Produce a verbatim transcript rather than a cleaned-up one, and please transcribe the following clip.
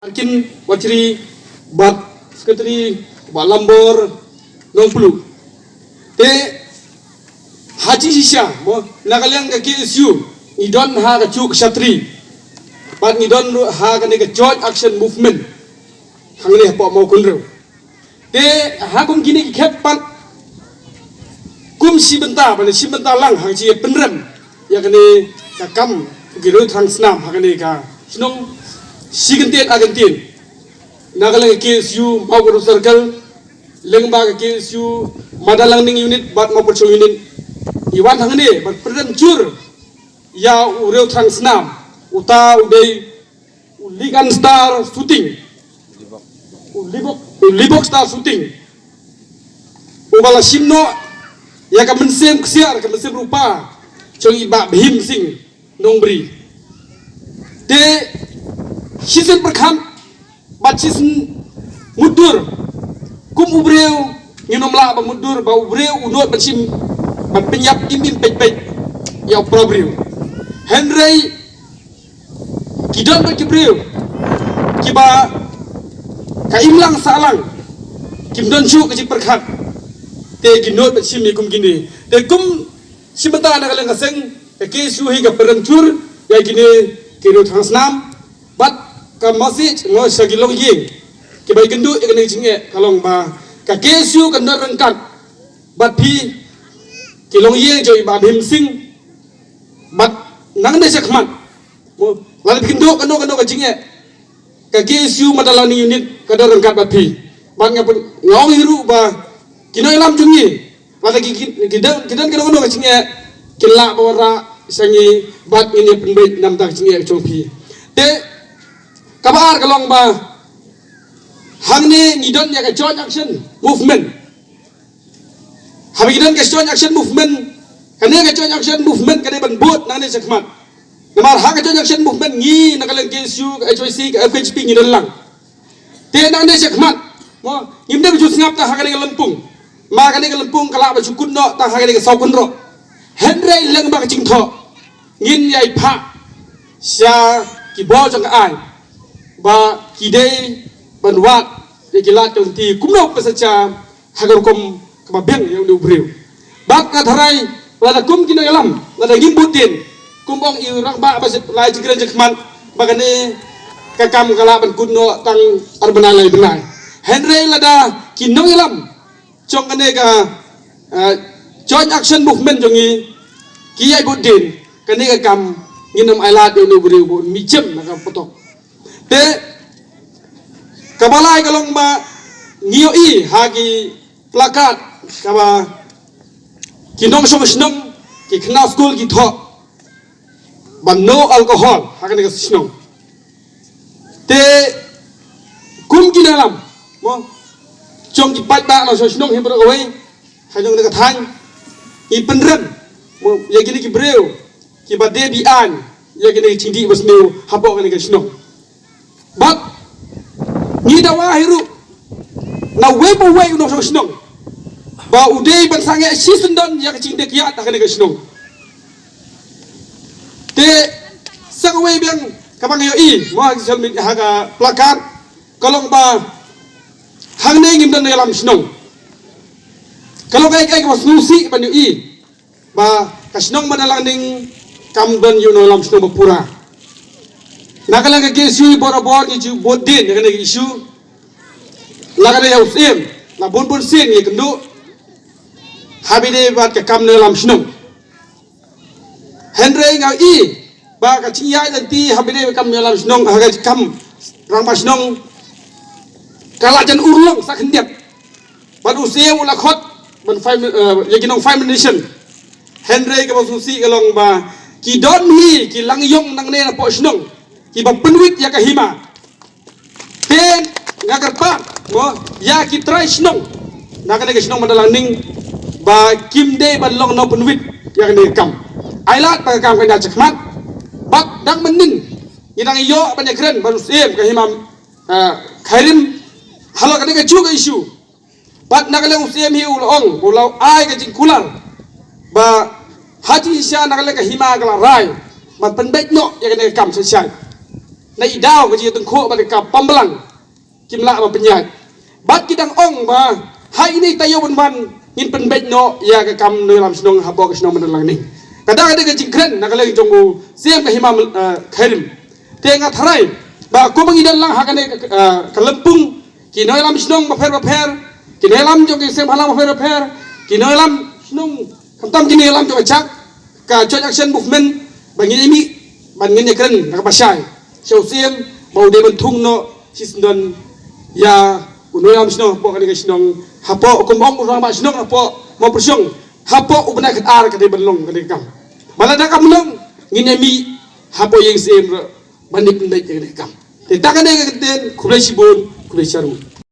Arkin Wachri, bad Secretary, bad Lambor Nongplu. Te ha jingshisha mo, na ka liang ka K S U ngi don ha ka juk shatri, bad ngi don ruh ha kane ka Joint Action Movement hangne hapoh Mawkynrew. Te ha kum kine ki khep pat, kum shi bynta, bad shi bynta lang ha ka jingpynrem ïa kane ka kam ki riew thrang snam ha kane ka shnong, shi kyntien ar kyntien. Na ka liang ka K S U Mawkynrew Circle, lyngba ka K S U Madalang Ning Unit bad Mawpyrshong Unit, ngi wan hangne ban pynrem jur ïa u riew thrang snam, uta u dei u Ligan Star Shooting, u Libok, u Libok Star Shooting, uba la shim noh ïa ka mynsiem ksiar, ka mynsiem rupa jong i Bah Bhim Singh Nongbri. Te shisien pyrkhat bad shisien mutdur, kum u briew ngin ym lah ban mutdur ba u briew u nud ban shim, ban pynïap im im peit peit ïa u para briew. Hynrei ki don bad ki briew kiba ka imlang sahlang kim don shuh ka jingpyrkhat, te ki nud ban shim ïa kum kine. Te kum shi bynta na ka liang ka seng, ka K S U hi ka pynrem jur ïa kine ki riew thrang snam. Bad ka message mo sha ki longïing kiba ïakynduh ïa kane ka jingeh ka long ba ka K S U kan don ryngkat bad phi, ki longïing jong i Bah Bhim Singh. Bad nangne shakhmat mo, lada phi kynduh kano kano ka jingeh, ka K S U Madalang Ning Unit ka don ryngkat bad phi. Bad nga pyn-, nga ong hi ruh ba ki nongïalam jong ngi, lada ki, ki, ki don, ki don kano kano ka jingeh, kin lah ban wanrah sha ngi bad ngin ïa pynbeit namar ka jingeh jong phi. Te kaba ar ka long ba hangne ngi don ïa ka Joint Action Movement. Haba ngi don ka Joint Action Movement, kane ka Joint Action Movement ka dei ban bud nangne shakhmat. Namar ha ka Joint Action Movement ngi na ka liang K S U, ka H Y C, ka F K J P ngi don lang. Te nangne shakhmat mo, ngim dei ban shu sngap tang ha kane ka lympung, ma kane ka lympung ka lah ban shu kut noh tang ha kane ka saw kynroh. Hynrei lyngba ka jingthoh ngin ïai phah sha ki bor jong ka aiñ ba ki dei ban wad ïa ki lad ki lynti kumno ba sa jia ha ka rukom kaba biang ïa une u briew. Bad nga tharai lada kum ki nongïalam, lada ngim bud dien, kum ong i rangbah ba shu lai jingkren jingkhmat ba kane ka kam ka lah ban kut noh tang ar bnai lai bnai. Hynrei lada ki nongïalam jong kane ka, eh, Joint Action Movement jong ngi ki ïai bud dien, kane ka kam ngin ym ailad ïa une u briew ba un mih jem na ka patok. Te kaba lai ka long ba ngi ïohi ha ki placard kaba ki nongshong shnong, ki khynnah skul ki thoh ba no alcohol ha kane ka shnong. Te kum ki nongïalam mo jong ki paidbah nongshong shnong hi baroh kawei ha jong kane ka thaiñ, ngi pynrem mo ïa kine ki briew kiba dei ban ïa kine ki jingdih basniew hapoh kane ka shnong. Bad ngi dawa hi ruh na uwei pa uwei u nongshong shnong ba u dei ban sangeh shisyndon ïa ka jingdie kiad ha kane ka shnong. Te sa kawei biang kaba nga ïohi mo ha ka social media, ha ka placard, ka long ba hangne ngim don nongïalam shnong. Ka long kaei kaei kaba sngewsih ban ïohi ba ka shnong Madalang Ning kam don ïa u nongïalam shnong ba pura. Na ka liang ka K S U barabor ngi ju bud dien ïa kane ka issue. La ka dei ïa u Syiem, la bun bun sien ngi kynduh ha ba ïadei bad ka kam nongïalam shnong. Hynrei nga i ba ka jingïaid lynti ha ba ïadei bad ka kam nongïalam shnong, ha ka kam rangbah shnong, ka la jan urlong sa khyndiat. Bad u Syiem u la khot ban five, eh, ïa ki nong Five Nation. Hynrei kaba sngewsih ka long ba ki don hi ki langïong nangne napoh shnong kiba pynwit ïa ka hima. Te nga kyrpad mo ïa ki trai shnong na kane ka shnong Madalang Ning ba kim dei ban long nongpynwit ïa kane ka kam. Ailad ba ka kam kan ïaid shakhmat. Bad dang mynnin ngi dang ïoh ban ïakren bad u Syiem ka hima, eh, Khyrim halor kane kajuh ka issue. Bad na ka liang u Syiem hi u la ong, u la ai ka jingkular ba ha jingshisha na ka liang ka hima ka la rai ban pynbeit noh ïa kane ka kam shai shai. da i daw ka jingtyngkhuh bad ka kam pambalang kim lah ban pynïaid. Bad ki dang ong ba ha ine i taïew ban wan ngin pynbeit noh ïa ka kam nongïalam shnong hapoh ka shnong Mynder Langning. Ka dang ka dei ka jingkren na ka liang jong u Syiem ka Hima, eh, Khyrim. Te nga tharai ba kumba ngi don lang ha kane ka, eh, ka lympung ki nongïalam shnong bapher bapher, ki nongïalam jong ki seng bhalang bapher bapher, ki nongïalam shnong, khamtam ki nongïalam jong ka jak, ka Joint Action Movement, ba ngin ïa mih ban ngin ïa kren na kaba shai sha u Syiem ba u dei ban thung noh shisyndon ïa u nongïalam shnong hapoh kane ka shnong, hapoh kum ong u rangbah shnong hapoh Mawpyrshong, hapoh u bnai khatar ka dei ban long kane ka kam. Ba lada kam long ngin ïa mih hapoh ïing Syiem ruh ban ïa pynbeit ïa kane ka kam. Te ta kane ka ktien, khublei shibun, khublei shihajar nguh.